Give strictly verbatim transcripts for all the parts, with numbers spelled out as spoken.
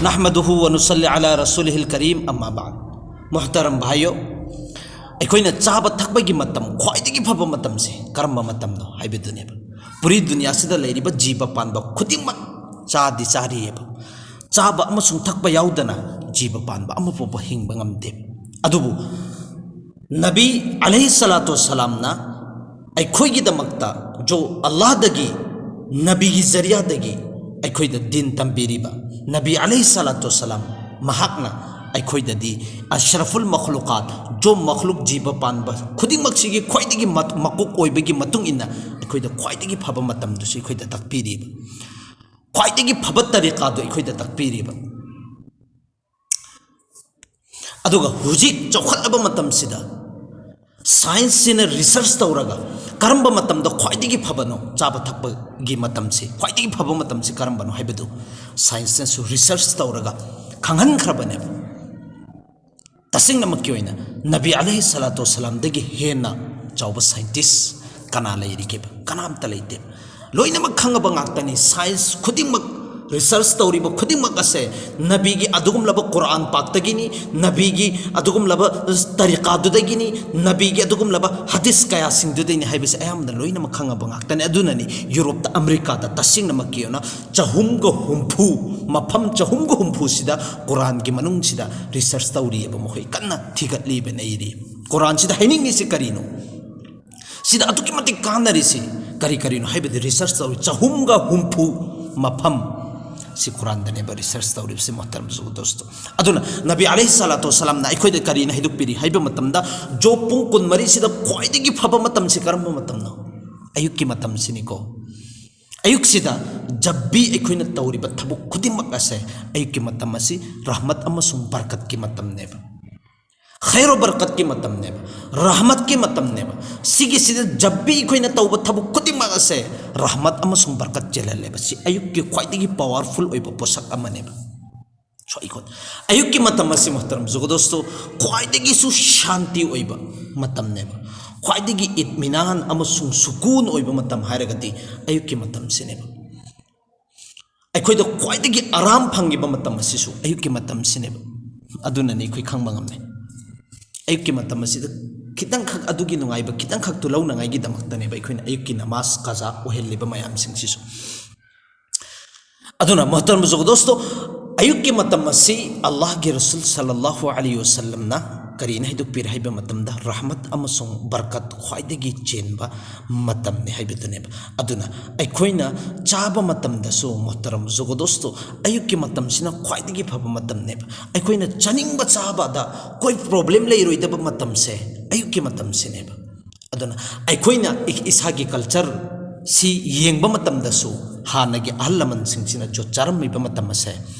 نحمده ونصلي على رسوله الكريم، أما بعد. محترم भाइयों, ꯑꯩꯈꯣꯏꯅ ꯆꯥꯕ ꯊꯛꯄꯒꯤ ꯃꯇꯝ, ꯈ꯭ꯋꯥꯏꯗꯒꯤ ꯐꯕ ꯃꯇꯝꯁꯦ ꯀꯔꯝꯕ ꯃꯇꯝꯅꯣ ꯍꯥꯏꯕꯗꯨꯅꯦꯕ꯫ ꯄꯨꯔꯤ ꯗꯨꯅꯤꯌꯥꯁꯤꯗ ꯂꯩꯔꯤꯕ ꯖꯤꯕ ꯄꯥꯟꯕ ꯈꯨꯗꯤꯡꯃꯛ ꯆꯥꯗꯤ ꯆꯥꯔꯤꯑꯕ꯫ ꯆꯥꯕ ꯑꯃꯁꯨꯡ ꯊꯛꯄ ꯌꯥꯎꯗꯅ ꯖꯤꯕ ꯄꯥꯟꯕ ꯑꯃ ꯐꯥꯎꯕ ꯍꯤꯡꯕ ꯉꯝꯗꯦ꯫ ꯑꯗꯨꯕꯨ ꯅꯕꯤ ꯑꯂꯩꯍꯤ ꯁꯂꯥꯇꯨ ꯁꯂꯥꯝꯅ ꯑꯩꯈꯣꯏꯒꯤꯗꯃꯛꯇ, ꯖꯣ ꯑꯜꯂꯥꯍꯗꯒꯤ, ꯅꯕꯤꯒꯤ ꯖꯔꯤꯌꯥꯗꯒꯤ ꯑꯩꯈꯣꯏꯗ ꯗꯤꯟ ꯇꯝꯕꯤꯔꯤꯕ ꯅꯕꯤ ꯑꯂꯩꯍꯤ ꯁꯂꯥꯇꯨ ꯁꯂꯥꯝ, ꯃꯍꯥꯛꯅ ꯑꯩꯈꯣꯏꯗꯗꯤ ꯑꯁ꯭ꯔꯐꯨꯜ ꯃꯈꯂꯨꯀꯥꯠ, ꯖꯣ ꯃꯈꯂꯨꯛ ꯖꯤꯕ ꯄꯥꯟꯕ ꯈꯨꯗꯤꯡꯃꯛꯁꯤꯒꯤ ꯈ꯭ꯋꯥꯏꯗꯒꯤ ꯃ-, ꯃꯀꯣꯛ ꯑꯣꯏꯕꯒꯤ ꯃꯇꯨꯡ ꯏꯟꯅ ꯑꯩꯈꯣꯏꯗ ꯈ꯭ꯋꯥꯏꯗꯒꯤ ꯐꯕ ꯃꯇꯝꯗꯨꯁꯨ ꯑꯩꯈꯣꯏꯗ ꯇꯥꯛꯄꯤꯔꯤꯕ, ꯈ꯭ꯋꯥꯏꯗꯒꯤ ꯐꯕ ꯇꯔꯤꯀꯥꯗꯨ ꯑꯩꯈꯣꯏꯗ ꯇꯥꯛꯄꯤꯔꯤꯕ꯫ ꯑꯗꯨꯒ ꯍꯧꯖꯤꯛ ꯆꯥꯎꯈꯠꯂꯕ ꯃꯇꯝꯁꯤꯗ ꯁꯥꯏꯟꯁꯁꯤꯅ ꯔꯤꯁꯔꯁ ꯇꯧꯔꯒ ꯀꯔꯝꯕ ꯃꯇꯝꯗ ꯈ꯭ꯋꯥꯏꯗꯒꯤ ꯐꯕꯅꯣ, ꯆꯥꯕ ꯊꯛꯄꯒꯤ ꯃꯇꯝꯁꯤ, ꯈ꯭ꯋꯥꯏꯗꯒꯤ ꯐꯕ ꯃꯇꯝꯁꯤ ꯀꯔꯝꯕꯅꯣ ꯍꯥꯏꯕꯗꯨ ꯁꯥꯏꯟꯁꯅꯁꯨ ꯔꯤꯁꯔꯁ ꯇꯧꯔꯒ ꯈꯪꯍꯟꯈ꯭ꯔꯕꯅꯦꯕ꯫ ꯇꯁꯦꯡꯅꯃꯛꯀꯤ ꯑꯣꯏꯅ ꯅꯕꯤ ꯑꯂꯩꯍꯤ ꯁꯂꯥꯇꯨ ꯋꯁꯁꯂꯥꯝꯗꯒꯤ ꯍꯦꯟꯅ ꯆꯥꯎꯕ ꯁꯥꯏꯟꯇꯤꯁ ꯀꯅꯥ ꯂꯩꯔꯤꯒꯦꯕ? ꯀꯅꯥꯝꯇ ꯂꯩꯇꯦꯕ꯫ ꯂꯣꯏꯅꯃꯛ ꯈꯪꯉꯕ ꯉꯥꯛꯇꯅꯤ꯫ ꯁꯥꯏꯟꯁ ꯈꯨꯗꯤꯡꯃꯛ, ꯔꯤꯁꯔꯁ ꯇꯧꯔꯤꯕ ꯈꯨꯗꯤꯡꯃꯛ ꯑꯁꯦ ꯅꯕꯤꯒꯤ ꯑꯗꯨꯒꯨꯝꯂꯕ ꯀꯨꯔꯥꯟ ꯄꯥꯛꯇꯒꯤꯅꯤ, ꯅꯕꯤꯒꯤ ꯑꯗꯨꯒꯨꯝꯂꯕ ꯇꯔꯤꯀꯥꯗꯨꯗꯒꯤꯅꯤ, ꯅꯕꯤꯒꯤ ꯑꯗꯨꯒꯨꯝꯂꯕ ꯍꯗꯤꯁ ꯀꯌꯥꯁꯤꯡꯗꯨꯗꯒꯤꯅꯤ ꯍꯥꯏꯕꯁꯦ ꯑꯌꯥꯝꯕꯅ ꯂꯣꯏꯅꯃꯛ ꯈꯪꯉꯕ ꯉꯥꯛꯇꯅꯤ꯫ ꯑꯗꯨꯅꯅꯤ ꯌꯨꯔꯣꯞꯇ, ꯑꯃꯦꯔꯤꯀꯥꯗ ꯇꯁꯦꯡꯅꯃꯛꯀꯤ ꯑꯣꯏꯅ ꯆꯍꯨꯝꯒ ꯍꯨꯝꯐꯨ, ꯃꯐꯝ ꯆꯍꯨꯝꯒ ꯍꯨꯝꯐꯨꯁꯤꯗ ꯀꯨꯔꯥꯟꯒꯤ ꯃꯅꯨꯡꯁꯤꯗ ꯔꯤꯁꯔꯁ ꯇꯧꯔꯤꯑꯕ, ꯃꯈꯣꯏ ꯀꯟꯅ ꯊꯤꯒꯠꯂꯤꯕ, ꯅꯩꯔꯤ꯫ ꯀꯨꯔꯥꯟꯁꯤꯗ ꯍꯥꯏꯅꯤꯡꯉꯤꯁꯤ ꯀꯔꯤꯅꯣ? ꯁꯤꯗ ꯑꯗꯨꯛꯀꯤ ꯃꯇꯤꯛ ꯀꯥꯟꯅꯔꯤꯁꯤ ꯀꯔꯤ ꯀꯔꯤꯅꯣ ꯍꯥꯏꯕꯗꯤ, ꯔꯤꯁꯔꯁ ꯇꯧꯔꯤ ꯆꯍꯨꯝꯒ ꯍꯨꯝꯐꯨ ꯃꯐꯝ ꯁꯤ ꯀꯨꯔꯥꯟꯗꯅꯦꯕ ꯔꯤꯁꯔꯁ ꯇꯧꯔꯤꯕꯁꯤ, ꯃꯣꯍꯇꯔꯝ ꯖꯨꯒ ꯗꯣꯁꯇꯣ꯫ ꯑꯗꯨꯅ ꯅꯕꯤ ꯑꯂꯩꯍꯤ ꯁꯂꯥꯇꯨ ꯋꯁꯁꯂꯥꯝꯅ ꯑꯩꯈꯣꯏꯗ ꯀꯔꯤꯅ ꯍꯥꯏꯗꯣꯛꯄꯤꯔꯤ ꯍꯥꯏꯕ ꯃꯇꯝꯗ, ꯖꯣꯕ ꯄꯨꯡ ꯀꯨꯟꯃꯔꯤꯁꯤꯗ ꯈ꯭ꯋꯥꯏꯗꯒꯤ ꯐꯕ ꯃꯇꯝꯁꯤ ꯀꯔꯝꯕ ꯃꯇꯝꯅꯣ? ꯑꯌꯨꯛꯀꯤ ꯃꯇꯝꯁꯤꯅꯤꯀꯣ꯫ ꯑꯌꯨꯛꯁꯤꯗ ꯖꯕ ꯚꯤ ꯑꯩꯈꯣꯏꯅ ꯇꯧꯔꯤꯕ ꯊꯕꯛ ꯈꯨꯗꯤꯡꯃꯛ ꯑꯁꯦ ꯑꯌꯨꯛꯀꯤ ꯃꯇꯝ ꯑꯁꯤ ꯔꯍꯃꯠ ꯑꯃꯁꯨꯡ ꯕꯔꯀꯠꯀꯤ ꯃꯇꯝꯅꯦꯕ꯫ ꯈꯩꯔꯣ ꯕꯔꯀꯠꯀꯤ ꯃꯇꯝꯅꯦꯕ, ꯔꯍꯃꯠꯀꯤ ꯃꯇꯝꯅꯦꯕ꯫ ꯁꯤꯒꯤꯁꯤꯗ ꯖꯕ ꯚꯤ ꯑꯩꯈꯣꯏꯅ ꯇꯧꯕ ꯊꯕꯛ ꯈꯨꯗꯤꯡꯃꯛ ꯑꯁꯦ ꯔꯍꯃꯠ ꯑꯃꯁꯨꯡ ꯕꯔꯀꯠ ꯆꯦꯜꯍꯜꯂꯦꯕ꯫ ꯁꯤ ꯑꯌꯨꯛꯀꯤ ꯈ꯭ꯋꯥꯏꯗꯒꯤ ꯄꯥꯋꯔꯐꯨꯜ ꯑꯣꯏꯕ ꯄꯣꯠꯁꯛ ꯑꯃꯅꯦꯕ꯫ ꯁꯣ ꯑꯩꯈꯣꯏ ꯑꯌꯨꯛꯀꯤ ꯃꯇꯝ ꯑꯁꯤ, ꯃꯣꯍꯇꯔꯝ ꯖꯨꯒ ꯗꯣꯁꯇꯣ, ꯈ꯭ꯋꯥꯏꯗꯒꯤꯁꯨ ꯁꯥꯟꯇꯤ ꯑꯣꯏꯕ ꯃꯇꯝꯅꯦꯕ꯫ ꯈ꯭ꯋꯥꯏꯗꯒꯤ ꯏꯠꯃꯤꯅꯥꯟ ꯑꯃꯁꯨꯡ ꯁꯨꯀꯨꯟ ꯑꯣꯏꯕ ꯃꯇꯝ ꯍꯥꯏꯔꯒꯗꯤ ꯑꯌꯨꯛꯀꯤ ꯃꯇꯝꯁꯤꯅꯦꯕ꯫ ꯑꯩꯈꯣꯏꯗ ꯈ꯭ꯋꯥꯏꯗꯒꯤ ꯑꯔꯥꯝ ꯐꯪꯉꯤꯕ ꯃꯇꯝ ꯑꯁꯤꯁꯨ ꯑꯌꯨꯛꯀꯤ ꯃꯇꯝꯁꯤꯅꯦꯕ꯫ ꯑꯗꯨꯅꯅꯤ ꯑꯩꯈꯣꯏ ꯈꯪꯕ ꯉꯝꯃꯦ꯫ ꯑꯌꯨꯛꯀꯤ ꯃꯇꯝ ꯑꯁꯤꯗ ꯈꯤꯇꯪꯈꯛ ꯑꯗꯨꯒꯤ ꯅꯨꯡꯉꯥꯏꯕ ꯈꯤꯇꯪꯈꯛꯇꯨ ꯂꯧꯅꯉꯥꯏꯒꯤꯗꯃꯛꯇꯅꯦꯕ ꯑꯩꯈꯣꯏꯅ ꯑꯌꯨꯛꯀꯤ ꯅꯃꯥꯖ ꯀꯖꯥ ꯑꯣꯏꯍꯜꯂꯤꯕ ꯃꯌꯥꯝꯁꯤꯡꯁꯤꯁꯨ꯫ ꯑꯗꯨꯅ ꯃꯣꯍꯇꯔꯝ ꯕꯨꯖꯨꯔꯒ ꯗꯣꯁꯇꯣ, ꯑꯌꯨꯛꯀꯤ ꯃꯇꯝ ꯑꯁꯤ ꯑꯜꯂꯥꯍꯒꯤ ꯔꯁꯨꯜ ꯁꯜꯂꯜꯂꯥꯍꯨ ꯑꯂꯩꯍꯤ ꯋꯁꯜꯂꯝꯅ ꯀꯔꯤꯅ ꯍꯥꯏꯗꯣꯛꯄꯤꯔꯦ ꯍꯥꯏꯕ ꯃꯇꯝꯗ, ꯔꯍꯃꯠ ꯑꯃꯁꯨꯡ ꯕꯔꯀꯠ ꯈ꯭ꯋꯥꯏꯗꯒꯤ ꯆꯦꯟꯕ ꯃꯇꯝꯅꯤ ꯍꯥꯏꯕꯗꯨꯅꯦꯕ꯫ ꯑꯗꯨꯅ ꯑꯩꯈꯣꯏꯅ ꯆꯥꯕ ꯃꯇꯝꯗꯁꯨ, ꯃꯣꯍꯇꯔꯝ ꯕꯨꯖꯨꯔꯒ ꯗꯣꯁꯇꯣ, ꯑꯌꯨꯛꯀꯤ ꯃꯇꯝꯁꯤꯅ ꯈ꯭ꯋꯥꯏꯗꯒꯤ ꯐꯕ ꯃꯇꯝꯅꯦꯕ꯫ ꯑꯩꯈꯣꯏꯅ ꯆꯥꯅꯤꯡꯕ ꯆꯥꯕꯗ ꯀꯣꯏ ꯄ꯭ꯔꯣꯕ꯭ꯂꯦꯝ ꯂꯩꯔꯣꯏꯗꯕ ꯃꯇꯝꯁꯦ ꯑꯌꯨꯛꯀꯤ ꯃꯇꯝꯁꯤꯅꯦꯕ꯫ ꯑꯗꯨꯅ ꯑꯩꯈꯣꯏꯅ ꯏ-, ꯏꯁꯥꯒꯤ ꯀꯜꯆꯔ ꯁꯤ ꯌꯦꯡꯕ ꯃꯇꯝꯗꯁꯨ, ꯍꯥꯟꯅꯒꯤ ꯑꯍꯜ ꯂꯃꯟꯁꯤꯡꯁꯤꯅ ꯖꯣ ꯆꯥꯔꯝꯃꯤꯕ ꯃꯇꯝ ꯑꯁꯦ,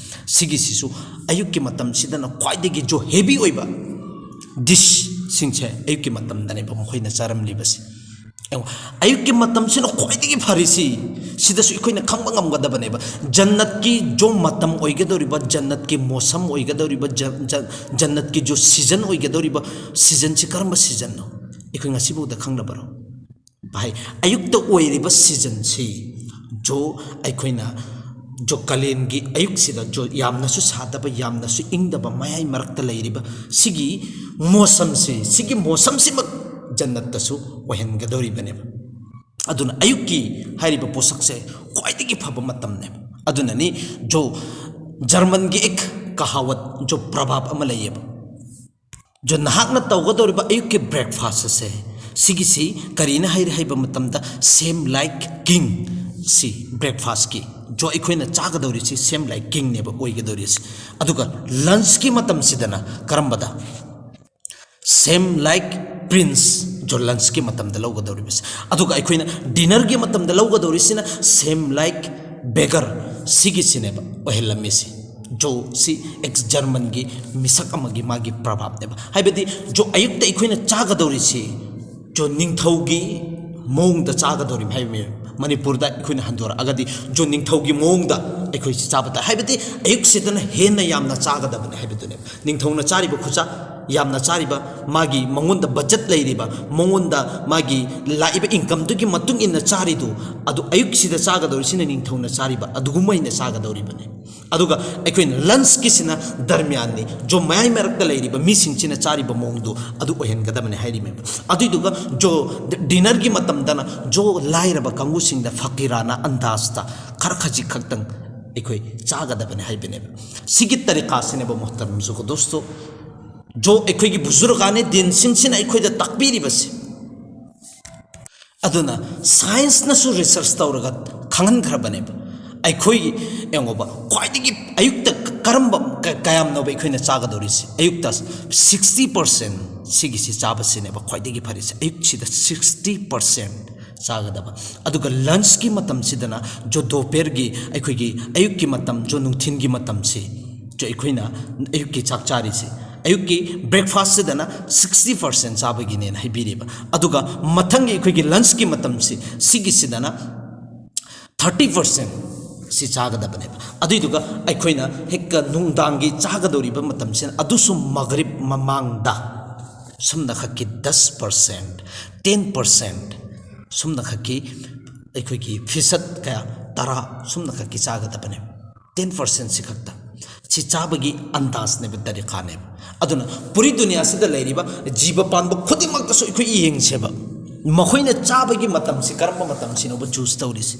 ꯁꯤꯒꯤꯁꯤꯁꯨ ꯑꯌꯨꯛꯀꯤ ꯃꯇꯝꯁꯤꯗꯅ ꯈ꯭ꯋꯥꯏꯗꯒꯤ ꯖꯣ ꯍꯦꯚꯤ ꯑꯣꯏꯕ ꯗꯤꯁꯁꯤꯡꯁꯦ ꯑꯌꯨꯛꯀꯤ ꯃꯇꯝꯗꯅꯦꯕ ꯃꯈꯣꯏꯅ ꯆꯥꯔꯝꯂꯤꯕꯁꯦ꯫ ꯌꯦꯡꯉꯣ, ꯑꯌꯨꯛꯀꯤ ꯃꯇꯝꯁꯤꯅ ꯈ꯭ꯋꯥꯏꯗꯒꯤ ꯐꯔꯤꯁꯤ, ꯁꯤꯗꯁꯨ ꯑꯩꯈꯣꯏꯅ ꯈꯪꯕ ꯉꯝꯒꯗꯕꯅꯦꯕ꯫ ꯖꯟꯅꯠꯀꯤ ꯖꯣ ꯃꯇꯝ ꯑꯣꯏꯒꯗꯧꯔꯤꯕ, ꯖꯟꯅꯠꯀꯤ ꯃꯣꯁꯝ ꯑꯣꯏꯒꯗꯧꯔꯤꯕ, ꯖ-, ꯖ-, ꯖꯟꯅꯠꯀꯤ ꯖꯣ ꯁꯤꯖꯟ ꯑꯣꯏꯒꯗꯧꯔꯤꯕ ꯁꯤꯖꯟꯁꯤ ꯀꯔꯝꯕ ꯁꯤꯖꯟꯅꯣ? ꯑꯩꯈꯣꯏ ꯉꯁꯤꯐꯥꯎꯗ ꯈꯪꯗꯕꯔꯣ? ꯚꯥꯏ, ꯑꯌꯨꯛꯇ ꯑꯣꯏꯔꯤꯕ ꯁꯤꯖꯟꯁꯤ, ꯖꯣ, ꯑꯩꯈꯣꯏꯅ ꯖꯣ ꯀꯥꯂꯦꯟꯒꯤ ꯑꯌꯨꯛꯁꯤꯗ ꯖꯣ ꯌꯥꯝꯅꯁꯨ ꯁꯥꯗꯕ, ꯌꯥꯝꯅꯁꯨ ꯏꯪꯗꯕ, ꯃꯌꯥꯏ ꯃꯔꯛꯇ ꯂꯩꯔꯤꯕ ꯁꯤꯒꯤ ꯃꯣꯁꯝꯁꯤ, ꯁꯤꯒꯤ ꯃꯣꯁꯝꯁꯤꯃꯛ ꯖꯟꯅꯠꯇꯁꯨ ꯑꯣꯏꯍꯟꯒꯗꯧꯔꯤꯕꯅꯦꯕ꯫ ꯑꯗꯨꯅ ꯑꯌꯨꯛꯀꯤ ꯍꯥꯏꯔꯤꯕ ꯄꯣꯠꯁꯛꯁꯦ ꯈ꯭ꯋꯥꯏꯗꯒꯤ ꯐꯕ ꯃꯇꯝꯅꯦꯕ꯫ ꯑꯗꯨꯅꯅꯤ ꯖꯣ ꯖꯔꯃꯟꯒꯤ ꯑꯦꯛ ꯀꯍꯥꯋꯠ, ꯖꯣ ꯄ꯭ꯔꯚꯥꯞ ꯑꯃ ꯂꯩꯌꯦꯕ꯫ ꯖꯣ ꯅꯍꯥꯛꯅ ꯇꯧꯒꯗꯧꯔꯤꯕ ꯑꯌꯨꯛꯀꯤ ꯕ꯭ꯔꯦꯛꯐꯥꯁ ꯑꯁꯦ, ꯁꯤꯒꯤꯁꯤ ꯀꯔꯤꯅ ꯍꯥꯏꯔꯤ ꯍꯥꯏꯕ ꯃꯇꯝꯗ, same like king꯫ ꯁꯤ ꯕ꯭ꯔꯦꯛꯐꯥꯁꯀꯤ ꯖꯣ ꯑꯩꯈꯣꯏꯅ ꯆꯥꯒꯗꯧꯔꯤꯁꯤ same like kingꯅꯦꯕ ꯑꯣꯏꯒꯗꯧꯔꯤꯁꯤ꯫ ꯑꯗꯨꯒ ꯂꯟꯁꯀꯤ ꯃꯇꯝꯁꯤꯗꯅ ꯀꯔꯝꯕꯗ? Same like prince꯫ ꯖꯣ ꯂꯟꯁꯀꯤ ꯃꯇꯝꯗ ꯂꯧꯒꯗꯧꯔꯤꯕꯁꯤ꯫ ꯑꯗꯨꯒ ꯑꯩꯈꯣꯏꯅ ꯗꯤꯅꯔꯒꯤ ꯃꯇꯝꯗ ꯂꯧꯒꯗꯧꯔꯤꯁꯤꯅ same like beggar꯫ ꯁꯤꯒꯤꯁꯤꯅꯦꯕ ꯑꯣꯏꯍꯜꯂꯝꯃꯤꯁꯤ꯫ ꯖꯣ ꯁꯤ ꯑꯦꯛꯁ ꯖꯔꯃꯟꯒꯤ ꯃꯤꯁꯛ ꯑꯃꯒꯤ ꯃꯥꯒꯤ ꯄ꯭ꯔꯚꯥꯞꯅꯦꯕ꯫ ꯍꯥꯏꯕꯗꯤ ꯖꯣ ꯑꯌꯨꯛꯇ ꯑꯩꯈꯣꯏꯅ ꯆꯥꯒꯗꯧꯔꯤꯁꯤ ꯖꯣ ꯅꯤꯡꯊꯧꯒꯤ ꯃꯑꯣꯡꯗ ꯆꯥꯒꯗꯧꯔꯤꯕ ꯍꯥꯏꯕ, ꯃꯅꯤꯄꯨꯔꯗ ꯑꯩꯈꯣꯏꯅ ꯍꯟꯗꯣꯔꯛꯑꯒꯗꯤ ꯖꯣ ꯅꯤꯡꯊꯧꯒꯤ ꯃꯑꯣꯡꯗ ꯑꯩꯈꯣꯏꯁꯤ ꯆꯥꯕ ꯇꯥꯏ꯫ ꯍꯥꯏꯕꯗꯤ ꯑꯌꯨꯛꯁꯤꯗꯅ ꯍꯦꯟꯅ ꯌꯥꯝꯅ ꯆꯥꯒꯗꯕꯅꯤ ꯍꯥꯏꯕꯗꯨꯅꯦꯕ꯫ ꯅꯤꯡꯊꯧꯅ ꯆꯥꯔꯤꯕ ꯈꯨꯆꯥ ꯌꯥꯝꯅ ꯆꯥꯔꯤꯕ, ꯃꯥꯒꯤ ꯃꯉꯣꯟꯗ ꯕꯖꯦꯠ ꯂꯩꯔꯤꯕ, ꯃꯉꯣꯟꯗ ꯃꯥꯒꯤ ꯂꯥꯛꯏꯕ ꯏꯟꯀꯝꯗꯨꯒꯤ ꯃꯇꯨꯡ ꯏꯟꯅ ꯆꯥꯔꯤꯗꯨ, ꯑꯗꯨ ꯑꯌꯨꯛꯁꯤꯗ ꯆꯥꯒꯗꯧꯔꯤꯁꯤꯅ ꯅꯤꯡꯊꯧꯅ ꯆꯥꯔꯤꯕ ꯑꯗꯨꯒꯨꯝꯕ ꯑꯣꯏꯅ ꯆꯥꯒꯗꯧꯔꯤꯕꯅꯤ꯫ ꯑꯗꯨꯒ ꯑꯩꯈꯣꯏꯅ ꯂꯟꯁꯀꯤꯁꯤꯅ ꯗꯔꯃꯤꯌꯥꯟꯅꯤ, ꯖꯣ ꯃꯌꯥꯏ ꯃꯔꯛꯇ ꯂꯩꯔꯤꯕ ꯃꯤꯁꯤꯡꯁꯤꯅ ꯆꯥꯔꯤꯕ ꯃꯑꯣꯡꯗꯨ ꯑꯗꯨ ꯑꯣꯏꯍꯟꯒꯗꯕꯅꯤ ꯍꯥꯏꯔꯤꯃꯦꯕ꯫ ꯑꯗꯨꯏꯗꯨꯒ ꯖꯣ ꯗꯤꯅꯔꯒꯤ ꯃꯇꯝꯗꯅ ꯖꯣ ꯂꯥꯏꯔꯕ ꯀꯥꯡꯕꯨꯁꯤꯡꯗ ꯐꯀꯤꯔꯥꯅ ꯑꯟꯗꯥꯖꯇ ꯈꯔ ꯈꯖꯤꯛ ꯈꯛꯇꯪ ꯑꯩꯈꯣꯏ ꯆꯥꯒꯗꯕꯅꯤ ꯍꯥꯏꯕꯅꯦꯕ꯫ ꯁꯤꯒꯤ ꯇꯔꯤꯀꯥꯁꯤꯅꯦꯕ ꯃꯣꯍꯇꯔꯝ ꯖꯨꯒ ꯗꯣꯁꯇꯣ, ꯖꯣ ꯑꯩꯈꯣꯏꯒꯤ ꯕꯨꯖꯨꯔꯒꯥꯅꯦ ꯗꯤꯟꯁꯤꯡꯁꯤꯅ ꯑꯩꯈꯣꯏꯗ ꯇꯥꯛꯄꯤꯔꯤꯕꯁꯤ꯫ ꯑꯗꯨꯅ ꯁꯥꯏꯟꯁꯅꯁꯨ ꯔꯤꯁꯔꯁ ꯇꯧꯔꯒ ꯈꯪꯍꯟꯈ꯭ꯔꯕꯅꯦꯕ꯫ ꯑꯩꯈꯣꯏꯒꯤ ꯌꯦꯡꯉꯣꯕ, ꯈ꯭ꯋꯥꯏꯗꯒꯤ ꯑꯌꯨꯛꯇ ꯀꯔꯝꯕ ꯀ- ꯀꯌꯥꯝꯅꯣꯕ ꯑꯩꯈꯣꯏꯅ ꯆꯥꯒꯗꯧꯔꯤꯁꯤ? ꯑꯌꯨꯛꯇ ꯁꯤꯛꯁꯇꯤ ꯄꯥꯔꯁꯦꯟ ꯁꯤꯒꯤꯁꯤ ꯆꯥꯕꯁꯤꯅꯦꯕ ꯈ꯭ꯋꯥꯏꯗꯒꯤ ꯐꯔꯤꯁꯦ꯫ ꯑꯌꯨꯛꯁꯤꯗ ꯁꯤꯛꯁꯇꯤ ꯄꯥꯔꯁꯦꯟ ꯆꯥꯒꯗꯕ꯫ ꯑꯗꯨꯒ ꯂꯟꯁꯀꯤ ꯃꯇꯝꯁꯤꯗꯅ ꯖꯣ ꯗꯣꯄꯦꯔꯒꯤ, ꯑꯩꯈꯣꯏꯒꯤ ꯑꯌꯨꯛꯀꯤ ꯃꯇꯝ, ꯖꯣ ꯅꯨꯡꯊꯤꯟꯒꯤ ꯃꯇꯝꯁꯤ, ꯖꯣ ꯑꯩꯈꯣꯏꯅ ꯑꯌꯨꯛꯀꯤ ꯆꯥꯛ ꯆꯥꯔꯤꯁꯤ, ꯑꯌꯨꯛꯀꯤ ꯕ꯭ꯔꯦꯛꯐꯥꯁꯁꯤꯗꯅ ꯁꯤꯛꯁꯇꯤ ꯄꯥꯔꯁꯦꯟ ꯆꯥꯕꯒꯤꯅꯦꯅ ꯍꯥꯏꯕꯤꯔꯤꯕ꯫ ꯑꯗꯨꯒ ꯃꯊꯪꯒꯤ ꯑꯩꯈꯣꯏꯒꯤ ꯂꯟꯁꯀꯤ ꯃꯇꯝꯁꯤ, ꯁꯤꯒꯤꯁꯤꯗꯅ ꯊꯥꯔꯇꯤ ꯄꯥꯔꯁꯦꯟ ꯁꯤ ꯆꯥꯒꯗꯕꯅꯦꯕ꯫ ꯑꯗꯨꯏꯗꯨꯒ ꯑꯩꯈꯣꯏꯅ ꯍꯦꯛꯀ ꯅꯨꯡꯗꯥꯡꯒꯤ ꯆꯥꯒꯗꯧꯔꯤꯕ ꯃꯇꯝꯁꯤꯅ ꯑꯗꯨꯁꯨ ꯃꯒꯔꯤꯕ ꯃꯃꯥꯡꯗ ꯁꯨꯝꯅ ꯈꯛꯀꯤ ꯗꯁ ꯄꯥꯔꯁꯦꯟ, ꯇꯦꯟ ꯄꯥꯔꯁꯦꯟ, ꯁꯨꯝꯅ ꯈꯛꯀꯤ ꯑꯩꯈꯣꯏꯒꯤ ꯐꯤꯁꯠ ꯀꯌꯥ, ꯇꯔꯥ ꯁꯨꯝꯅ ꯈꯛꯀꯤ ꯆꯥꯒꯗꯕꯅꯦꯕ꯫ ꯇꯦꯟ ꯄꯥꯔꯁꯦꯟꯁꯤ ꯈꯛꯇ꯫ ꯁꯤ ꯆꯥꯕꯒꯤ ꯑꯟꯗꯥꯖꯅꯦꯕ, ꯇꯔꯤꯀꯥꯅꯦꯕ꯫ ꯑꯗꯨꯅ ꯄꯨꯔꯤ ꯗꯨꯅꯤꯌꯥꯁꯤꯗ ꯂꯩꯔꯤꯕ ꯖꯤꯕ ꯄꯥꯟꯕ ꯈꯨꯗꯤꯡꯃꯛꯇꯁꯨ ꯑꯩꯈꯣꯏ ꯌꯦꯡꯁꯦꯕ, ꯃꯈꯣꯏꯅ ꯆꯥꯕꯒꯤ ꯃꯇꯝꯁꯤ ꯀꯔꯝꯕ ꯃꯇꯝꯁꯤꯅꯣꯕ ꯆꯨꯁ ꯇꯧꯔꯤꯁꯤ?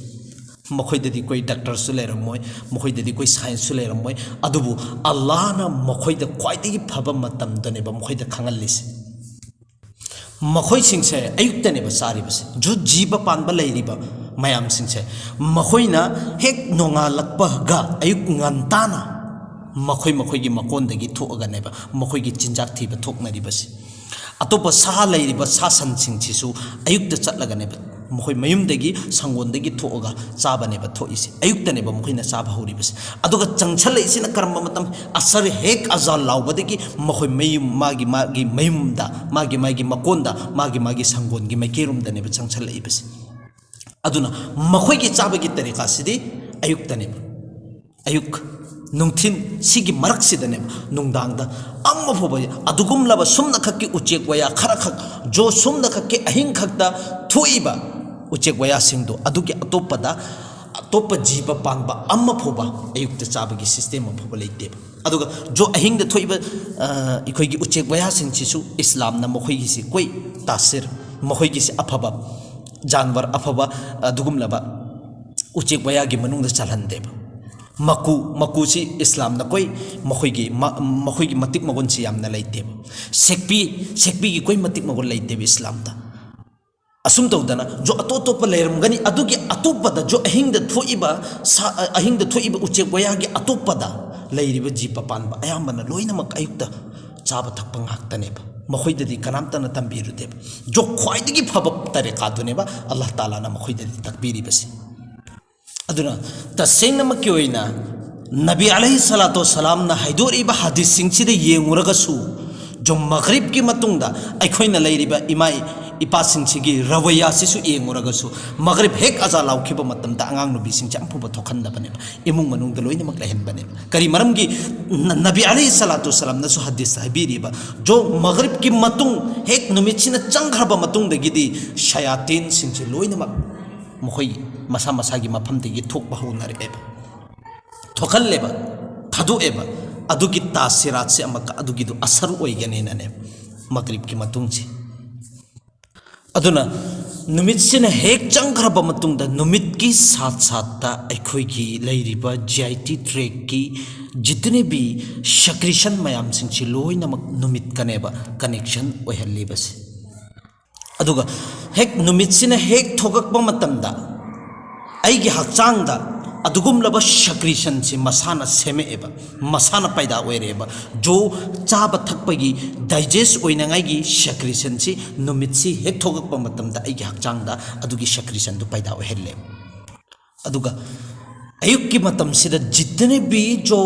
ꯃꯈꯣꯏꯗꯗꯤ ꯑꯩꯈꯣꯏ ꯗꯥꯛꯇꯔꯁꯨ ꯂꯩꯔꯝꯃꯣꯏ, ꯃꯈꯣꯏꯗꯗꯤ ꯑꯩꯈꯣꯏ ꯁꯥꯏꯟꯁꯁꯨ ꯂꯩꯔꯝꯃꯣꯏ, ꯑꯗꯨꯕꯨ ꯑꯜꯂꯥꯍꯅ ꯃꯈꯣꯏꯗ ꯈ꯭ꯋꯥꯏꯗꯒꯤ ꯐꯕ ꯃꯇꯝꯗꯅꯦꯕ ꯃꯈꯣꯏꯗ ꯈꯪꯍꯜꯂꯤꯁꯦ꯫ ꯃꯈꯣꯏꯁꯤꯡꯁꯦ ꯑꯌꯨꯛꯇꯅꯦꯕ ꯆꯥꯔꯤꯕꯁꯦ꯫ ꯖꯨ-, ꯖꯤꯕ ꯄꯥꯟꯕ ꯂꯩꯔꯤꯕ ꯃꯌꯥꯝꯁꯤꯡꯁꯦ, ꯃꯈꯣꯏꯅ ꯍꯦꯛ ꯅꯣꯡꯉꯥꯜꯂꯛꯄꯒ ꯑꯌꯨꯛ ꯉꯟꯇꯥꯅ ꯃꯈꯣꯏ ꯃꯈꯣꯏꯒꯤ ꯃꯀꯣꯟꯗꯒꯤ ꯊꯣꯛꯑꯒꯅꯦꯕ ꯃꯈꯣꯏꯒꯤ ꯆꯤꯟꯖꯥꯛ ꯊꯤꯕ ꯊꯣꯛꯅꯔꯤꯕꯁꯦ꯫ ꯑꯇꯣꯞꯄ ꯁꯥ ꯂꯩꯔꯤꯕ ꯁꯥ ꯁꯟꯁꯤꯡꯁꯤꯁꯨ ꯑꯌꯨꯛꯇ ꯆꯠꯂꯒꯅꯦꯕ ꯃꯈꯣꯏ ꯃꯌꯨꯝꯗꯒꯤ, ꯁꯪꯒꯣꯟꯗꯒꯤ ꯊꯣꯛꯑꯒ ꯆꯥꯕꯅꯦꯕ ꯊꯣꯛꯏꯁꯦ꯫ ꯑꯌꯨꯛꯇꯅꯦꯕ ꯃꯈꯣꯏꯅ ꯆꯥꯕ ꯍꯧꯔꯤꯕꯁꯦ꯫ ꯑꯗꯨꯒ ꯆꯪꯁꯜꯂꯛꯏꯁꯤꯅ ꯀꯔꯝꯕ ꯃꯇꯝ? ꯑꯁꯔ ꯍꯦꯛ ꯑꯖꯥꯟ ꯂꯥꯎꯕꯗꯒꯤ ꯃꯈꯣꯏ ꯃꯌꯨꯝ, ꯃꯥꯒꯤ, ꯃꯥꯒꯤ ꯃꯌꯨꯝꯗ, ꯃꯥꯒꯤ, ꯃꯥꯒꯤ ꯃꯀꯣꯟꯗ, ꯃꯥꯒꯤ, ꯃꯥꯒꯤ ꯁꯪꯒꯣꯟꯒꯤ ꯃꯥꯏꯀꯩꯔꯣꯝꯗꯅꯦꯕ ꯆꯪꯁꯜꯂꯛꯏꯕꯁꯦ꯫ ꯑꯗꯨꯅ ꯃꯈꯣꯏꯒꯤ ꯆꯥꯕꯒꯤ ꯇꯔꯤꯀꯥꯁꯤꯗꯤ ꯑꯌꯨꯛꯇꯅꯦꯕ꯫ ꯑꯌꯨꯛ, ꯅꯨꯡꯊꯤꯟ, ꯁꯤꯒꯤ ꯃꯔꯛꯁꯤꯗꯅꯦꯕ, ꯅꯨꯡꯗꯥꯡꯗ ꯑꯃ ꯐꯥꯎꯕ ꯑꯗꯨꯒꯨꯝꯂꯕ ꯁꯨꯝꯅꯈꯛꯀꯤ ꯎꯆꯦꯛ ꯋꯥꯌꯥ ꯈꯔꯈꯛ, ꯖꯣ ꯁꯨꯝꯅꯈꯛꯀꯤ ꯑꯍꯤꯡ ꯈꯛꯇ ꯊꯣꯛꯏꯕ ꯎꯆꯦꯛ ꯋꯥꯌꯥꯁꯤꯡꯗꯣ, ꯑꯗꯨꯒꯤ ꯑꯇꯣꯞꯄꯗ, ꯑꯇꯣꯞꯄ ꯖꯤꯕ ꯄꯥꯟꯕ ꯑꯃ ꯐꯥꯎꯕ ꯑꯌꯨꯛꯇ ꯆꯥꯕꯒꯤ system ꯑꯃ ꯐꯥꯎꯕ ꯂꯩꯇꯦꯕ꯫ ꯑꯗꯨꯒ ꯖꯣ ꯑꯍꯤꯡꯗ ꯊꯣꯛꯏꯕ, ꯑ, ꯑꯩꯈꯣꯏꯒꯤ ꯎꯆꯦꯛ ꯋꯥꯌꯥꯁꯤꯡꯁꯤꯁꯨ ꯏꯁꯂꯥꯝꯅ ꯃꯈꯣꯏꯒꯤꯁꯤ ꯀꯣꯏ ꯇꯥꯁꯤꯔ, ꯃꯈꯣꯏꯒꯤꯁꯤ ꯑꯐꯕ ꯖꯥꯟꯋꯔ, ꯑꯐꯕ ꯑꯗꯨꯒꯨꯝꯂꯕ ꯎꯆꯦꯛ ꯋꯥꯌꯥꯒꯤ ꯃꯅꯨꯡꯗ ꯆꯜꯍꯟꯗꯦꯕ꯫ ꯃꯀꯨ, ꯃꯀꯨꯁꯤ ꯏꯁꯂꯥꯝꯅ ꯀꯣꯏ ꯃꯈꯣꯏꯒꯤ ꯃ-, ꯃꯈꯣꯏꯒꯤ ꯃꯇꯤꯛ ꯃꯒꯨꯟꯁꯤ ꯌꯥꯝꯅ ꯂꯩꯇꯦꯕ꯫ ꯁꯦꯛꯄꯤ, ꯁꯦꯛꯄꯤꯒꯤ ꯀꯣꯏ ꯃꯇꯤꯛ ꯃꯒꯨꯟ ꯂꯩꯇꯦꯕ ꯏꯁꯂꯥꯝꯗ꯫ ꯑꯁꯨꯝ ꯇꯧꯗꯅ ꯖꯣ ꯑꯇꯣꯞ ꯑꯇꯣꯞꯄ ꯂꯩꯔꯝꯒꯅꯤ꯫ ꯑꯗꯨꯒꯤ ꯑꯇꯣꯞꯄꯗ ꯖꯣ ꯑꯍꯤꯡꯗ ꯊꯣꯛꯏꯕ ꯁꯥ-, ꯑꯍꯤꯡꯗ ꯊꯣꯛꯏꯕ ꯎꯆꯦꯛ ꯋꯥꯌꯥꯒꯤ ꯑꯇꯣꯞꯄꯗ ꯂꯩꯔꯤꯕ ꯖꯤꯕ ꯄꯥꯟꯕ ꯑꯌꯥꯝꯕꯅ ꯂꯣꯏꯅꯃꯛ ꯑꯌꯨꯛꯇ ꯆꯥꯕ ꯊꯛꯄ ꯉꯥꯛꯇꯅꯦꯕ꯫ ꯃꯈꯣꯏꯗꯗꯤ ꯀꯅꯥꯝꯇꯅ ꯇꯝꯕꯤꯔꯨꯗꯦꯕ꯫ ꯖꯣ ꯈ꯭ꯋꯥꯏꯗꯒꯤ ꯐꯕ ꯇꯔꯤꯀꯥꯗꯨꯅꯦꯕ ꯑꯜꯂꯥꯍ ꯇꯥꯂꯥꯅ ꯃꯈꯣꯏꯗꯗꯤ ꯇꯥꯛꯄꯤꯔꯤꯕꯁꯦ꯫ ꯑꯗꯨꯅ ꯇꯁꯦꯡꯅꯃꯛꯀꯤ ꯑꯣꯏꯅ ꯅꯕꯤ ꯑꯂꯩꯍꯤ ꯁꯂꯥꯇꯨ ꯋꯁꯁꯂꯥꯝꯅ ꯍꯥꯏꯗꯣꯔꯛꯏꯕ ꯍꯗꯤꯁꯁꯤꯡꯁꯤꯗ ꯌꯦꯡꯉꯨꯔꯒꯁꯨ, ꯖꯣ ꯃꯒ꯭ꯔꯤꯕꯀꯤ ꯃꯇꯨꯡꯗ ꯑꯩꯈꯣꯏꯅ ꯂꯩꯔꯤꯕ ꯏꯃꯥ ꯏꯄꯥꯁꯤꯡꯁꯤꯒꯤ ꯔꯋꯩꯌꯥꯁꯤꯁꯨ ꯌꯦꯡꯉꯨꯔꯒꯁꯨ, ꯃꯒ꯭ꯔꯤꯕ ꯍꯦꯛ ꯑꯖꯥ ꯂꯥꯎꯈꯤꯕ ꯃꯇꯝꯗ ꯑꯉꯥꯡ ꯅꯨꯄꯤꯁꯤꯡꯁꯦ ꯑꯃꯐꯥꯎꯕ ꯊꯣꯛꯍꯟꯗꯕꯅꯦꯕ, ꯏꯃꯨꯡ ꯃꯅꯨꯡꯗ ꯂꯣꯏꯅꯃꯛ ꯂꯩꯍꯟꯕꯅꯦꯕ꯫ ꯀꯔꯤ ꯃꯔꯝꯒꯤ? ꯅ-, ꯅꯕꯤ ꯑꯂꯩꯍꯤ ꯁꯂꯥꯇꯨ ꯋꯁꯁꯂꯥꯝꯅꯁꯨ ꯍꯗꯤꯁꯇ ꯍꯥꯏꯕꯤꯔꯤꯕ, ꯖꯣ ꯃꯒ꯭ꯔꯤꯕꯀꯤ ꯃꯇꯨꯡ, ꯍꯦꯛ ꯅꯨꯃꯤꯠꯁꯤꯅ ꯆꯪꯈ꯭ꯔꯕ ꯃꯇꯨꯡꯗꯒꯤꯗꯤ ꯁꯌꯥꯇꯤꯟꯁꯤꯡꯁꯦ ꯂꯣꯏꯅꯃꯛ ꯃꯈꯣꯏ ꯃꯁꯥ ꯃꯁꯥꯒꯤ ꯃꯐꯝꯗꯒꯤ ꯊꯣꯛꯄ ꯍꯧꯅꯔꯛꯑꯦꯕ, ꯊꯣꯛꯍꯜꯂꯦꯕ, ꯊꯥꯗꯣꯛꯑꯦꯕ꯫ ꯑꯗꯨꯒꯤ ꯇꯥꯁꯤꯔꯥꯠꯁꯦ ꯑꯃꯨꯛꯀ ꯑꯗꯨꯒꯤꯗꯣ ꯑꯁꯔ ꯑꯣꯏꯒꯅꯤꯅꯅꯦ ꯃꯒ꯭ꯔꯤꯕꯀꯤ ꯃꯇꯨꯡꯁꯦ꯫ ꯑꯗꯨꯅ ꯅꯨꯃꯤꯠꯁꯤꯅ ꯍꯦꯛ ꯆꯪꯈ꯭ꯔꯕ ꯃꯇꯨꯡꯗ ꯅꯨꯃꯤꯠꯀꯤ ꯁꯥꯠ ꯁꯥꯠꯇ ꯑꯩꯈꯣꯏꯒꯤ ꯂꯩꯔꯤꯕ ꯖꯤ ꯑꯥꯏ ꯇꯤ ꯇ꯭ꯔꯦꯛꯀꯤ ꯖꯤꯇꯅꯦꯕꯤ ꯁꯦꯀ꯭ꯔꯤꯁꯟ ꯃꯌꯥꯝꯁꯤꯡꯁꯤ ꯂꯣꯏꯅꯃꯛ ꯅꯨꯃꯤꯠꯀꯅꯦꯕ ꯀꯅꯦꯛꯁꯟ ꯑꯣꯏꯍꯜꯂꯤꯕꯁꯦ꯫ ꯑꯗꯨꯒ ꯍꯦꯛ ꯅꯨꯃꯤꯠꯁꯤꯅ ꯍꯦꯛ ꯊꯣꯛꯂꯛꯄ ꯃꯇꯝꯗ ꯑꯩꯒꯤ ꯍꯛꯆꯥꯡꯗ ꯑꯗꯨꯒꯨꯝꯂꯕ ꯁꯦꯀ꯭ꯔꯤꯁꯟꯁꯤ ꯃꯁꯥꯅ ꯁꯦꯝꯃꯛꯑꯦꯕ, ꯃꯁꯥꯅ ꯄꯥꯏꯗꯥ ꯑꯣꯏꯔꯛꯑꯦꯕ꯫ ꯖꯣ ꯆꯥꯕ ꯊꯛꯄꯒꯤ ꯗꯥꯏꯖꯦꯁ ꯑꯣꯏꯅꯉꯥꯏꯒꯤ ꯁꯦꯀ꯭ꯔꯤꯁꯟꯁꯤ ꯅꯨꯃꯤꯠꯁꯤ ꯍꯦꯛ ꯊꯣꯛꯂꯛꯄ ꯃꯇꯝꯗ ꯑꯩꯒꯤ ꯍꯛꯆꯥꯡꯗ ꯑꯗꯨꯒꯤ ꯁꯦꯀ꯭ꯔꯤꯁꯟꯗꯨ ꯄꯥꯏꯗꯥ ꯑꯣꯏꯍꯜꯂꯦꯕ꯫ ꯑꯗꯨꯒ ꯑꯌꯨꯛꯀꯤ ꯃꯇꯝꯁꯤꯗ ꯖꯤꯇꯅꯦꯕꯤ ꯖꯣ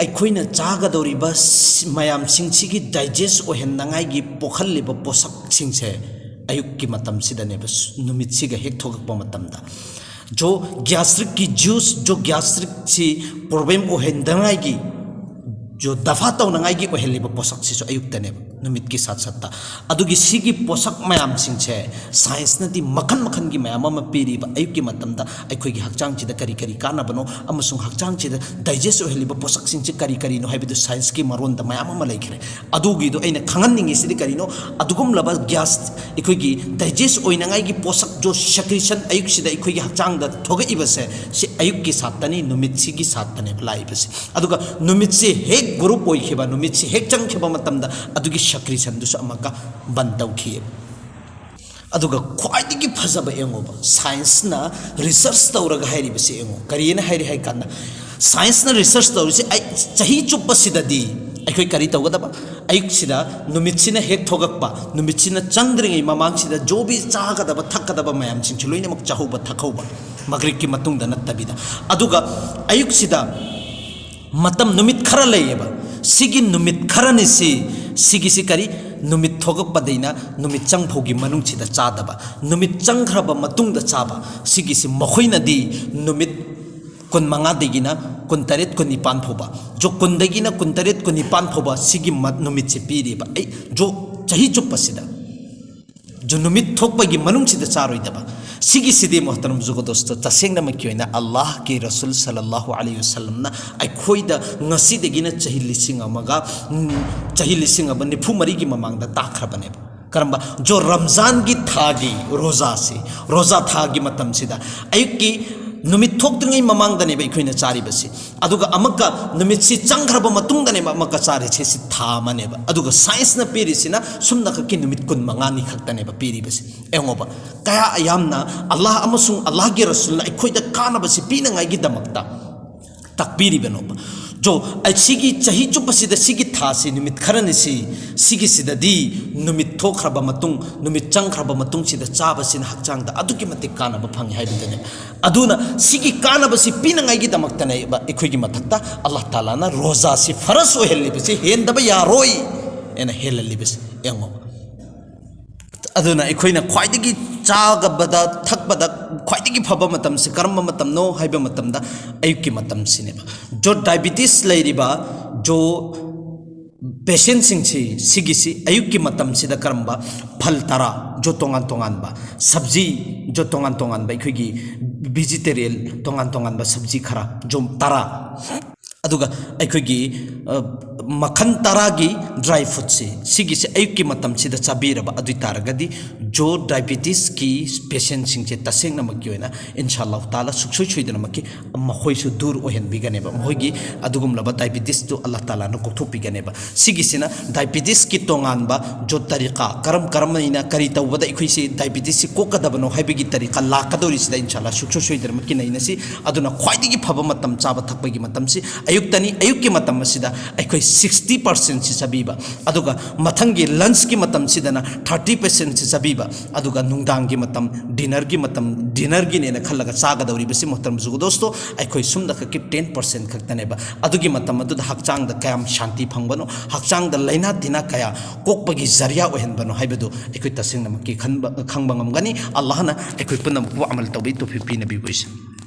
ꯑꯩꯈꯣꯏꯅ ꯆꯥꯒꯗꯧꯔꯤꯕ ꯁꯤ-, ꯃꯌꯥꯝꯁꯤꯡꯁꯤꯒꯤ ꯗꯥꯏꯖꯦꯁ ꯑꯣꯏꯍꯟꯅꯉꯥꯏꯒꯤ ꯄꯣꯛꯍꯜꯂꯤꯕ ꯄꯣꯠꯁꯛꯁꯤꯡꯁꯦ ꯑꯌꯨꯛꯀꯤ ꯃꯇꯝꯁꯤꯗꯅꯦꯕ, ꯁ-, ꯅꯨꯃꯤꯠꯁꯤꯒ ꯍꯦꯛ ꯊꯣꯛꯂꯛꯄ ꯃꯇꯝꯗ꯫ ꯖꯣ ꯒ꯭ꯌꯥꯁꯇ꯭ꯔꯤꯛꯀꯤ ꯖꯨꯁ, ꯖꯣ ꯒ꯭ꯌꯥꯁꯇ꯭ꯔꯤꯛꯁꯤ ꯄ꯭ꯔꯣꯕ꯭ꯂꯦꯝ ꯑꯣꯏꯍꯟꯗꯅꯉꯥꯏꯒꯤ, ꯖꯣ ꯗꯐꯥ ꯇꯧꯅꯉꯥꯏꯒꯤ ꯑꯣꯏꯍꯜꯂꯤꯕ ꯄꯣꯠꯁꯛꯁꯤꯁꯨ ꯑꯌꯨꯛꯇꯅꯦꯕ, ꯅꯨꯃꯤꯠꯀꯤ ꯁꯥꯠ ꯁꯠꯇ꯫ ꯑꯗꯨꯒꯤ ꯁꯤꯒꯤ ꯄꯣꯠꯁꯛ ꯃꯌꯥꯝꯁꯤꯡꯁꯦ ꯁꯥꯏꯟꯁꯅꯗꯤ ꯃꯈꯜ ꯃꯈꯜꯒꯤ ꯃꯌꯥꯝ ꯑꯃ ꯄꯤꯔꯤꯕ, ꯑꯌꯨꯛꯀꯤ ꯃꯇꯝꯗ ꯑꯩꯈꯣꯏꯒꯤ ꯍꯛꯆꯥꯡꯁꯤꯗ ꯀꯔꯤ ꯀꯔꯤ ꯀꯥꯟꯅꯕꯅꯣ ꯑꯃꯁꯨꯡ ꯍꯛꯆꯥꯡꯁꯤꯗ ꯗꯥꯏꯖꯦꯁ ꯑꯣꯏꯍꯜꯂꯤꯕ ꯄꯣꯠꯁꯛꯁꯤꯡꯁꯦ ꯀꯔꯤ ꯀꯔꯤꯅꯣ ꯍꯥꯏꯕꯗꯨ ꯁꯥꯏꯟꯁꯀꯤ ꯃꯔꯣꯟꯗ ꯃꯌꯥꯝ ꯑꯃ ꯂꯩꯈ꯭ꯔꯦ꯫ ꯑꯗꯨꯒꯤꯗꯣ ꯑꯩꯅ ꯈꯪꯍꯟꯅꯤꯡꯉꯤꯁꯤꯗꯤ ꯀꯔꯤꯅꯣ? ꯑꯗꯨꯒꯨꯝꯂꯕ ꯒ꯭ꯌꯥꯁ, ꯑꯩꯈꯣꯏꯒꯤ ꯗꯥꯏꯖꯦꯁ ꯑꯣꯏꯅꯉꯥꯏꯒꯤ ꯄꯣꯠꯁꯛ, ꯖꯣ ꯁꯦꯀ꯭ꯔꯤꯁꯟ ꯑꯌꯨꯛꯁꯤꯗ ꯑꯩꯈꯣꯏꯒꯤ ꯍꯛꯆꯥꯡꯗ ꯊꯣꯛꯂꯛꯏꯕꯁꯦ, ꯁꯤ ꯑꯌꯨꯛꯀꯤ ꯁꯥꯠꯇꯅꯤ, ꯅꯨꯃꯤꯠꯁꯤꯒꯤ ꯁꯥꯠꯇꯅꯦꯕ ꯂꯥꯛꯏꯕꯁꯦ꯫ ꯑꯗꯨꯒ ꯅꯨꯃꯤꯠꯁꯤ ꯍꯦꯛ ꯒ꯭ꯔꯨꯞ ꯑꯣꯏꯈꯤꯕ, ꯅꯨꯃꯤꯠꯁꯤ ꯍꯦꯛ ꯆꯪꯈꯤꯕ ꯃꯇꯝꯗ ꯑꯗꯨꯒꯤ ꯁꯦꯀ꯭ꯔꯤꯁꯟꯗꯨꯁꯨ ꯑꯃꯨꯛꯀ ꯕꯟ ꯇꯧꯈꯤ꯫ ꯑꯗꯨꯒ ꯈ꯭ꯋꯥꯏꯗꯒꯤ ꯐꯖꯕ ꯌꯦꯡꯉꯣꯕ, ꯁꯥꯏꯟꯁꯅ ꯔꯤꯁꯔꯁ ꯇꯧꯔꯒ ꯍꯥꯏꯔꯤꯕꯁꯤ ꯌꯦꯡꯉꯣ꯫ ꯀꯔꯤꯅ ꯍꯥꯏꯔꯤ ꯍꯥꯏ ꯀꯥꯟꯗ, ꯁꯥꯏꯟꯁꯅ ꯔꯤꯁꯔꯁ ꯇꯧꯔꯤꯁꯤ ꯑꯩ ꯆꯍꯤ ꯆꯨꯞꯄꯁꯤꯗꯗꯤ ꯑꯩꯈꯣꯏ ꯀꯔꯤ ꯇꯧꯒꯗꯕ? ꯑꯌꯨꯛꯁꯤꯗ ꯅꯨꯃꯤꯠꯁꯤꯅ ꯍꯦꯛ ꯊꯣꯛꯂꯛꯄ, ꯅꯨꯃꯤꯠꯁꯤꯅ ꯆꯪꯗ꯭ꯔꯤꯉꯩ ꯃꯃꯥꯡꯁꯤꯗ ꯖꯣꯕꯤ ꯆꯥꯒꯗꯕ ꯊꯛꯀꯗꯕ ꯃꯌꯥꯝꯁꯤꯡꯁꯤ ꯂꯣꯏꯅꯃꯛ ꯆꯥꯍꯧꯕ ꯊꯛꯍꯧꯕ, ꯃꯒ꯭ꯔꯤꯛꯀꯤ ꯃꯇꯨꯡꯗ ꯅꯠꯇꯕꯤꯗ꯫ ꯑꯗꯨꯒ ꯑꯌꯨꯛꯁꯤꯗ ꯃꯇꯝ ꯅꯨꯃꯤꯠ ꯈꯔ ꯂꯩꯌꯦꯕ, ꯁꯤꯒꯤ ꯅꯨꯃꯤꯠ ꯈꯔꯅꯤꯁꯤ, ꯁꯤꯒꯤꯁꯤ ꯀꯔꯤ? ꯅꯨꯃꯤꯠ ꯊꯣꯛꯂꯛꯄꯗꯩꯅ ꯅꯨꯃꯤꯠ ꯆꯪꯐꯥꯎꯒꯤ ꯃꯅꯨꯡꯁꯤꯗ ꯆꯥꯗꯕ, ꯅꯨꯃꯤꯠ ꯆꯪꯈ꯭ꯔꯕ ꯃꯇꯨꯡꯗ ꯆꯥꯕ, ꯁꯤꯒꯤꯁꯤ ꯃꯈꯣꯏꯅꯗꯤ ꯅꯨꯃꯤꯠ ꯀꯨꯟꯃꯉꯥꯗꯒꯤꯅ ꯀꯨꯟꯇꯔꯦꯠ, ꯀꯨꯟꯅꯤꯄꯥꯟ ꯐꯥꯎꯕ, ꯖꯣ ꯀꯨꯟꯗꯒꯤꯅ ꯀꯨꯟꯇꯔꯦꯠ, ꯀꯨꯟꯅꯤꯄꯥꯟ ꯐꯥꯎꯕ ꯁꯤꯒꯤ ꯃ-, ꯅꯨꯃꯤꯠꯁꯦ ꯄꯤꯔꯤꯕ꯫ ꯑꯩ ꯖꯣ ꯆꯍꯤ ꯆꯨꯞꯄꯁꯤꯗ ꯖꯣ ꯅꯨꯃꯤꯠ ꯊꯣꯛꯄꯒꯤ ꯃꯅꯨꯡꯁꯤꯗ ꯆꯥꯔꯣꯏꯗꯕ꯫ ꯁꯤꯒꯤꯁꯤꯗꯤ ꯃꯣꯍꯇꯔꯝ ꯖꯨꯒꯗꯣꯁꯇꯣ, ꯇꯁꯦꯡꯅꯃꯛꯀꯤ ꯑꯣꯏꯅ ꯑꯜꯂꯥꯍꯀꯤ ꯔꯁꯨꯜ ꯁꯜꯂꯜꯂꯥꯍꯨ ꯑꯂꯩꯍꯤ ꯋꯁꯜꯂꯝꯅ ꯑꯩꯈꯣꯏꯗ ꯉꯁꯤꯗꯒꯤꯅ ꯆꯍꯤ ꯂꯤꯁꯤꯡ ꯑꯃꯒ, ꯎꯝ, ꯆꯍꯤ ꯂꯤꯁꯤꯡ ꯑꯃ ꯅꯤꯐꯨ ꯃꯔꯤꯒꯤ ꯃꯃꯥꯡꯗ ꯇꯥꯛꯈ꯭ꯔꯕꯅꯦꯕ꯫ ꯀꯔꯝꯕ? ꯖꯣ ꯔꯝꯖꯥꯟꯒꯤ ꯊꯥꯒꯤ ꯔꯣꯖꯥꯁꯤ, ꯔꯣꯖꯥ ꯊꯥꯒꯤ ꯃꯇꯝꯁꯤꯗ ꯑꯌꯨꯛꯀꯤ ꯅꯨꯃꯤꯠ ꯊꯣꯛꯇ꯭ꯔꯤꯉꯩ ꯃꯃꯥꯡꯗꯅꯦꯕ ꯑꯩꯈꯣꯏꯅ ꯆꯥꯔꯤꯕꯁꯤ꯫ ꯑꯗꯨꯒ ꯑꯃꯨꯛꯀ ꯅꯨꯃꯤꯠꯁꯤ ꯆꯪꯈ꯭ꯔꯕ ꯃꯇꯨꯡꯗꯅꯦꯕ ꯑꯃꯨꯛꯀ ꯆꯥꯔꯤꯁꯦ, ꯁꯤ ꯊꯥ ꯑꯃꯅꯦꯕ꯫ ꯑꯗꯨꯒ ꯁꯥꯏꯟꯁꯅ ꯄꯤꯔꯤꯁꯤꯅ ꯁꯨꯝꯅꯈꯛꯀꯤ ꯅꯨꯃꯤꯠ ꯀꯨꯟ ꯃꯉꯥꯅꯤ ꯈꯛꯇꯅꯦꯕ ꯄꯤꯔꯤꯕꯁꯤ꯫ ꯌꯦꯡꯉꯣꯕ, ꯀꯌꯥ ꯌꯥꯝꯅ ꯑꯜꯂꯥꯍ ꯑꯃꯁꯨꯡ ꯑꯜꯂꯥꯍꯒꯤ ꯔꯁꯨꯜꯅ ꯑꯩꯈꯣꯏꯗ ꯀꯥꯟꯅꯕꯁꯤ ꯄꯤꯅꯉꯥꯏꯒꯤꯗꯃꯛꯇ ꯇꯥꯛꯄꯤꯔꯤꯕꯅꯣꯕ? ꯖꯣ, ꯑꯁꯤꯒꯤ ꯆꯍꯤ ꯆꯨꯞꯄꯁꯤꯗ ꯁꯤꯒꯤ ꯊꯥꯁꯤ ꯅꯨꯃꯤꯠ ꯈꯔꯅꯤꯁꯤ, ꯁꯤꯒꯤꯁꯤꯗꯗꯤ ꯅꯨꯃꯤꯠ ꯊꯣꯛꯈ꯭ꯔꯕ ꯃꯇꯨꯡ, ꯅꯨꯃꯤꯠ ꯆꯪꯈ꯭ꯔꯕ ꯃꯇꯨꯡꯁꯤꯗ ꯆꯥꯕꯁꯤꯅ ꯍꯛꯆꯥꯡꯗ ꯑꯗꯨꯛꯀꯤ ꯃꯇꯤꯛ ꯀꯥꯟꯅꯕ ꯐꯪꯉꯤ ꯍꯥꯏꯕꯗꯨꯅꯦ꯫ ꯑꯗꯨꯅ ꯁꯤꯒꯤ ꯀꯥꯟꯅꯕꯁꯤ ꯄꯤꯅꯉꯥꯏꯒꯤꯗꯃꯛꯇꯅꯦꯕ ꯑꯩꯈꯣꯏꯒꯤ ꯃꯊꯛꯇ ꯑꯜꯂꯥꯍ ꯇꯥꯂꯥꯅ ꯔꯣꯖꯥꯁꯤ ꯐꯔꯁ ꯑꯣꯏꯍꯜꯂꯤꯕꯁꯤ, ꯍꯦꯟꯗꯕ ꯌꯥꯔꯣꯏ ꯍꯥꯏꯅ ꯍꯦꯜꯍꯜꯂꯤꯕꯁꯤ꯫ ꯌꯦꯡꯉꯣ, ꯑꯗꯨꯅ ꯑꯩꯈꯣꯏꯅ ꯈ꯭ꯋꯥꯏꯗꯒꯤ ꯆꯥꯒꯕꯗ, ꯊꯛꯄꯗ, ꯈ꯭ꯋꯥꯏꯗꯒꯤ ꯐꯕ ꯃꯇꯝꯁꯤ ꯀꯔꯝꯕ ꯃꯇꯝꯅꯣ ꯍꯥꯏꯕ ꯃꯇꯝꯗ ꯑꯌꯨꯛꯀꯤ ꯃꯇꯝꯁꯤꯅꯦꯕ꯫ ꯖꯣ ꯗꯥꯏꯕꯤꯇꯤꯁ ꯂꯩꯔꯤꯕ, ꯖꯣ ꯄꯦꯁꯦꯟꯁꯤꯡꯁꯤ, ꯁꯤꯒꯤꯁꯤ ꯑꯌꯨꯛꯀꯤ ꯃꯇꯝꯁꯤꯗ ꯀꯔꯝꯕ ꯐꯜ ꯇꯔꯥ, ꯖꯣ ꯇꯣꯉꯥꯟ ꯇꯣꯉꯥꯟꯕ ꯁꯕꯖꯤ, ꯖꯣ ꯇꯣꯉꯥꯟ ꯇꯣꯉꯥꯟꯕ ꯑꯩꯈꯣꯏꯒꯤ ꯚꯤꯖꯤꯇꯦꯔꯤꯌꯟ ꯇꯣꯉꯥꯟ ꯇꯣꯉꯥꯟꯕ ꯁꯕꯖꯤ ꯈꯔ, ꯖꯣ ꯇꯔꯥ, ꯑꯗꯨꯒ ꯑꯩꯈꯣꯏꯒꯤ, ꯑ, ꯃꯈꯜ ꯇꯔꯥꯒꯤ ꯗ꯭ꯔꯥꯏ ꯐ꯭ꯔꯨꯠꯁꯤ, ꯁꯤꯒꯤꯁꯦ ꯑꯌꯨꯛꯀꯤ ꯃꯇꯝꯁꯤꯗ ꯆꯥꯕꯤꯔꯕ ꯑꯗꯨ ꯑꯣꯏ ꯇꯥꯔꯒꯗꯤ ꯖꯣ ꯗꯥꯏꯕꯤꯇꯤꯁꯀꯤ ꯄꯦꯁꯦꯟꯁꯤꯡꯁꯦ ꯇꯁꯦꯡꯅꯃꯛꯀꯤ ꯑꯣꯏꯅ ꯏꯟꯁꯥ ꯑꯜꯂꯥꯍꯨ ꯇꯥꯂꯥ ꯁꯨꯡꯁꯣꯏ ꯁꯣꯏꯗꯅꯃꯛꯀꯤ ꯃꯈꯣꯏꯁꯨ ꯗꯨꯔ ꯑꯣꯏꯍꯟꯕꯤꯒꯅꯦꯕ꯫ ꯃꯈꯣꯏꯒꯤ ꯑꯗꯨꯒꯨꯝꯂꯕ ꯗꯥꯏꯕꯤꯇꯤꯁꯇꯨ ꯑꯜꯂꯥꯍ ꯇꯥꯂꯥꯅ ꯀꯣꯛꯊꯣꯛꯄꯤꯒꯅꯦꯕ꯫ ꯁꯤꯒꯤꯁꯤꯅ ꯗꯥꯏꯕꯤꯇꯤꯁꯀꯤ ꯇꯣꯉꯥꯟꯕ ꯖꯣ ꯇꯔꯤꯀꯥ, ꯀꯔꯝ ꯀꯔꯝꯅ ꯀꯔꯤ ꯇꯧꯕꯗ ꯑꯩꯈꯣꯏꯁꯤ ꯗꯥꯏꯕꯤꯇꯤꯁꯁꯤ ꯀꯣꯛꯀꯗꯕꯅꯣ ꯍꯥꯏꯕꯒꯤ ꯇꯔꯤꯀꯥ ꯂꯥꯛꯀꯗꯧꯔꯤꯁꯤꯗ ꯏꯟꯁꯥ ꯑꯜꯂꯥꯍ ꯁꯨꯡꯁꯣꯏ ꯁꯣꯏꯗꯅꯃꯛꯀꯤ ꯅꯩꯅꯁꯤ꯫ ꯑꯗꯨꯅ ꯈ꯭ꯋꯥꯏꯗꯒꯤ ꯐꯕ ꯃꯇꯝ ꯆꯥꯕ ꯊꯛꯄꯒꯤ ꯃꯇꯝꯁꯤ ꯑꯌꯨꯛꯇꯅꯤ꯫ ꯑꯌꯨꯛꯀꯤ ꯃꯇꯝ ꯑꯁꯤꯗ ꯑꯩꯈꯣꯏ ꯁꯤꯛꯁꯇꯤ ꯄꯥꯔꯁꯦꯟꯁꯤ ꯆꯥꯕꯤꯕ, ꯑꯗꯨꯒ ꯃꯊꯪꯒꯤ ꯂꯟꯁꯀꯤ ꯃꯇꯝꯁꯤꯗꯅ ꯊꯥꯔꯇꯤ ꯄꯥꯔꯁꯦꯟꯁꯤ ꯆꯥꯕꯤꯕ, ꯑꯗꯨꯒ ꯅꯨꯡꯗꯥꯡꯒꯤ ꯃꯇꯝ, ꯗꯤꯅꯔꯒꯤ ꯃꯇꯝ, ꯗꯤꯅꯔꯒꯤꯅꯦꯅ ꯈꯜꯂꯒ ꯆꯥꯒꯗꯧꯔꯤꯕꯁꯤ ꯃꯣꯍꯇꯔꯝ ꯖꯨꯒꯗꯣꯁꯇꯣ ꯑꯩꯈꯣꯏ ꯁꯨꯝꯗ ꯈꯛꯀꯤ ꯇꯦꯟ ꯄꯥꯔꯁꯦꯟ ꯈꯛꯇꯅꯦꯕ꯫ ꯑꯗꯨꯒꯤ ꯃꯇꯝ ꯑꯗꯨꯗ ꯍꯛꯆꯥꯡꯗ ꯀꯌꯥꯝ ꯁꯥꯟꯇꯤ ꯐꯪꯕꯅꯣ, ꯍꯛꯆꯥꯡꯗ ꯂꯥꯏꯅꯥ ꯇꯤꯟꯅꯥ ꯀꯌꯥ ꯀꯣꯛꯄꯒꯤ ꯖꯔꯤꯌꯥ ꯑꯣꯏꯍꯟꯕꯅꯣ ꯍꯥꯏꯕꯗꯨ ꯑꯩꯈꯣꯏ ꯇꯁꯦꯡꯅꯃꯛꯀꯤ ꯈꯟꯕ, ꯈꯪꯕ ꯉꯝꯒꯅꯤ꯫ ꯑꯜꯂꯥꯍꯅ ꯑꯩꯈꯣꯏ ꯄꯨꯝꯅꯃꯛꯄꯨ ꯑꯃꯜ ꯇꯧꯕꯒꯤ ꯇꯧꯐꯤꯛ ꯄꯤꯅꯕꯤꯕ ꯑꯣꯏꯁꯅꯨ꯫